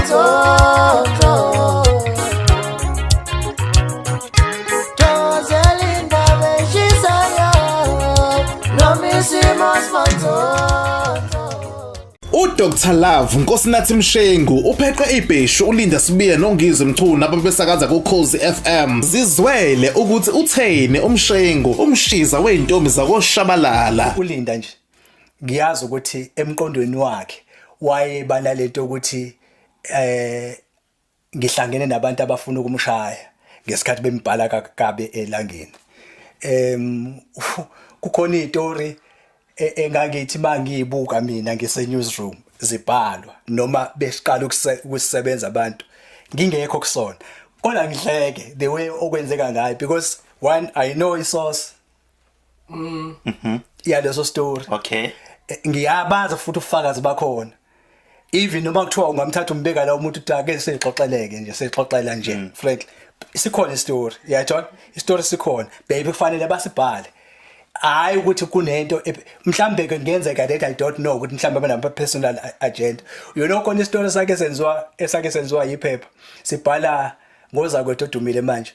Manzonzo. Thokozela indaba eshisayo noma isimo simanzonzo. UDr Love Nkosinathi Mshengu upheqe ibheshu uLinda Sibiya noNgizwe Mchunu ababesakaza kuKhozi FM. Zizwele ukuthi utheni uMshengu umshiza wezintombi zakoShabalala. Ulinda nje ngiyazi ukuthi emqondweni wakhe wayeba nalento ukuthi ngihlangene nabantu abafuna ukumshaya ngesikhathi bembhala kabi elangeni. Kukhona izitori engangithi mangiyibuka mina ngise newsroom zibhalwa noma besiqala ukusebenza abantu ngingekho kusona, kodwa ngihleke the way okwenzeka ngayo, because one, I know isource yaleso story. Ngiyabazi futhi ufakazi bakhona, even noma kuthiwa ungamthatha umbeka la umuntu, uthi ake sixoxeleke nje, sixoxela nje frankly, sikhona istory, uyayithola istory sikhona, baby, kufanele basibhale. Hayi ukuthi kunento mhlambe ke kungenzeka that I don't know ukuthi mhlambe banama personal agenda. Khona istory sakhe senziwa, esake senziwa yiphepha, sibhala ngozakwethu odumile manje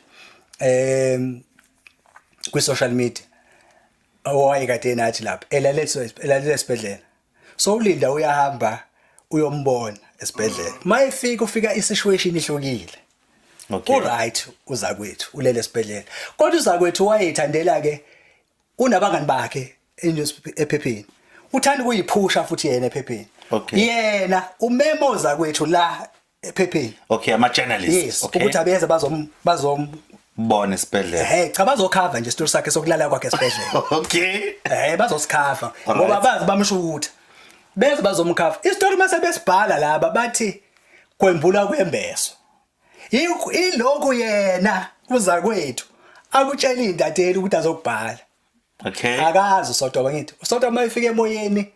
kwi social media owayekade nathi lapha, elalele esibhedlela. So uLinda uyahamba uyombona esibhedlela. Mayefika, ufika isituation ihlukile. Uright uzakwethu, ulele esibhedlela, kodwa uzakwethu wayethandela ke unabangani bakhe ephepheni, uthanda ukuyiphusha futhi yena ephepheni. Yena umemo uzakwethu la ephepheni. Okay, ama journalists. Yes, ukuthi abeze bazom Bona esibhedlela. Hey, cha, bazokhava nje isitori sakhe sokulala kwakhe esibhedlela. Bazosikhava ngoba bazi bamshutha, beze bazomkhava isitori. Mase besibhala laba bathi kwembula kwembeso. Ilokhu yena uzakwethu akutshela intatheli ukuthi azokubhala. Akazi uSotoba, ngithi uSotoba mayefika emoyeni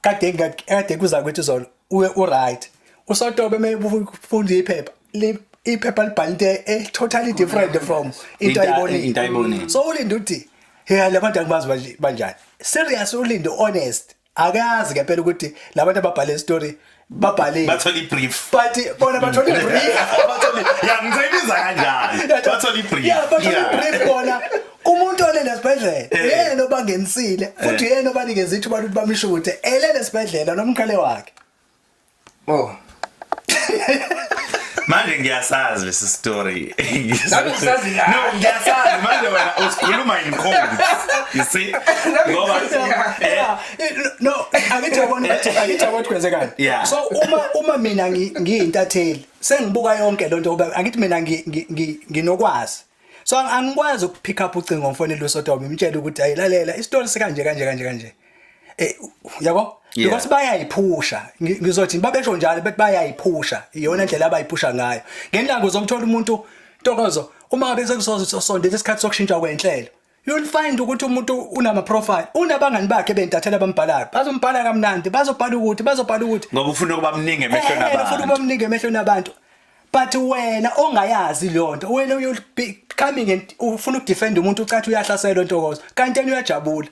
kade kade kuza kwethu izolo uye uright. USotoba mayefunda iphepha, iphepha libhala into e totally different from into ayibonile. Into ayibonile. So uLinda uthi, "Hey, labantu angibazi banjani." Serious, uLinda honest, akazi ngempela ukuthi labantu ababhale story babhale Bathola ibrief. But bona bathola ibrief. Bathola, ya, ngizoyibiza kanjani, bathola ibrief. Yeah, bathola ibrief bona kumuntu olele esibhedlela. Yena obangenisile futhi yena obanikeza ithuba ukuthi bamshuthe elele esibhedlela nomkhale wakhe. Oh. Manje ngiyasazi lesi story. Nami ngisazi kahle. No, ngiyasazi. Manje wena usikhuluma in codes, you see, ngoba Yeah. No, angithi yabona ukuthi kwenzekani. So uma mina ngiyintatheli, sengibuka yonke lonto, ngoba angithi mina nginokwazi, so angikwazi ukupick up ucingo ngifonele uSotobe ngimtshele ukuthi, "Ayilalela isitori sikanje kanje kanje kanje," yabo, because bayayiphusha. Ngizothi babesho njalo, bethi bayayiphusha, iyona ndlela abayiphusha ngayo. Ngenlanga uzomthola umuntu, Ntokozo, uma ngabe sekusondela isikhathi sokushintsha kwenhlelo, you'll find ukuthi umuntu unama profile, unabangani bakhe bentathela abambhalayo, bazombhala kamnandi, bazobhala ukuthi Ngoba ufuna ukuba mningi emehlweni ufuna abantu. Ukuba mningi emehlweni abantu, but wena ongayazi leyo nto, wena you'll be coming and ufuna ukudefend umuntu, ucathi uyahlaselwa, Ntokozo, kanti yena uyajabula.